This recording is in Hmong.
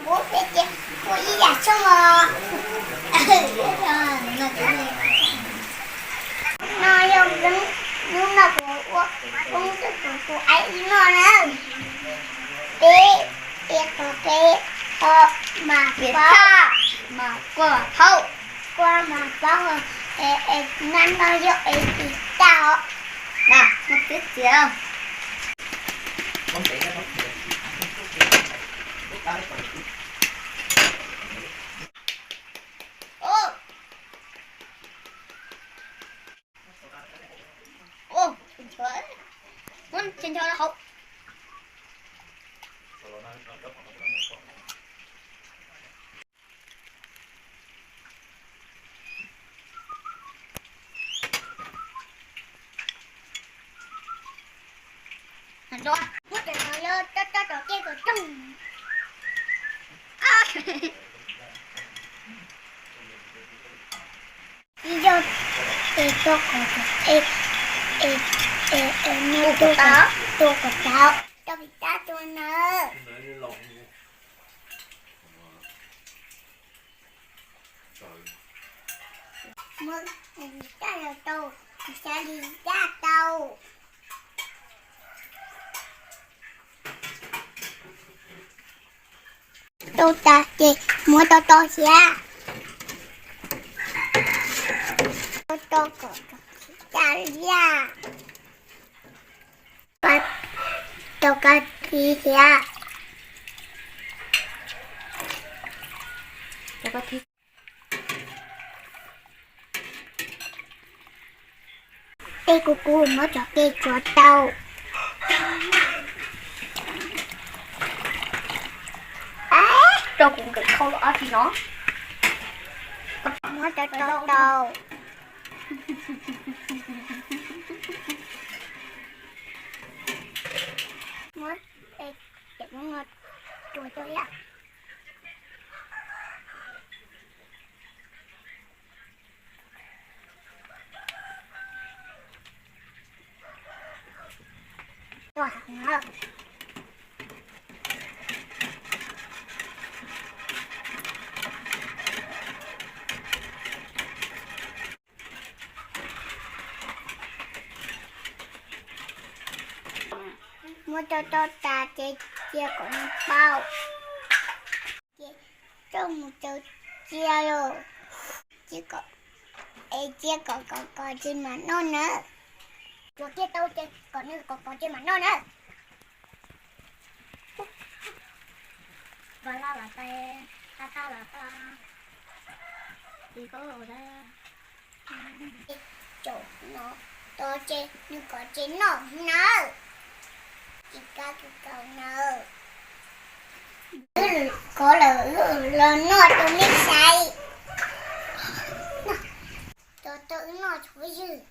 Ua peb ces ua ib yam xyoo os. No yog hnub no kuv ua poob tug kuv kuv aib ib no na. Peb, ib qho peb, qho mas peb, mas kua thaub, kua mas paub, es nab no yog es tis tag os. Na, no peb txiav. Muab cov no los rau rau tom kej kom rooj. Ib yog es rau qhov es, es, es, es no tua kom tau, rau vim tab tua na. Muab caj los tau, xyav li caj tau. Tau tas ces muab tau tau xyav. Tau tau kom caj liaj. Tau kab thib xyav. Tej kuv kuv muab cov kej tsuav tau. Rau kuv nkawm khau los ob tsi no. Muab tau tau tau. Muab, es, cov no tsuav tau ib yam. Muab tau tau tas ces cia kom nws pau. Ces coj mus tsaws cia los, cia kom, es cia kom kom kom ces mam noj na. Tsuav kiag tau ces kom nws kom kom ces mam noj na. Vaj laj los tais, tab tab los tais, tis koj ua tais. Caum no tau ces nws kom ces noj nawb. Tis kab tus kaus nawb. Wb kov lawm los noj rau nej saib. Tau tau wb noj tshuav ywg.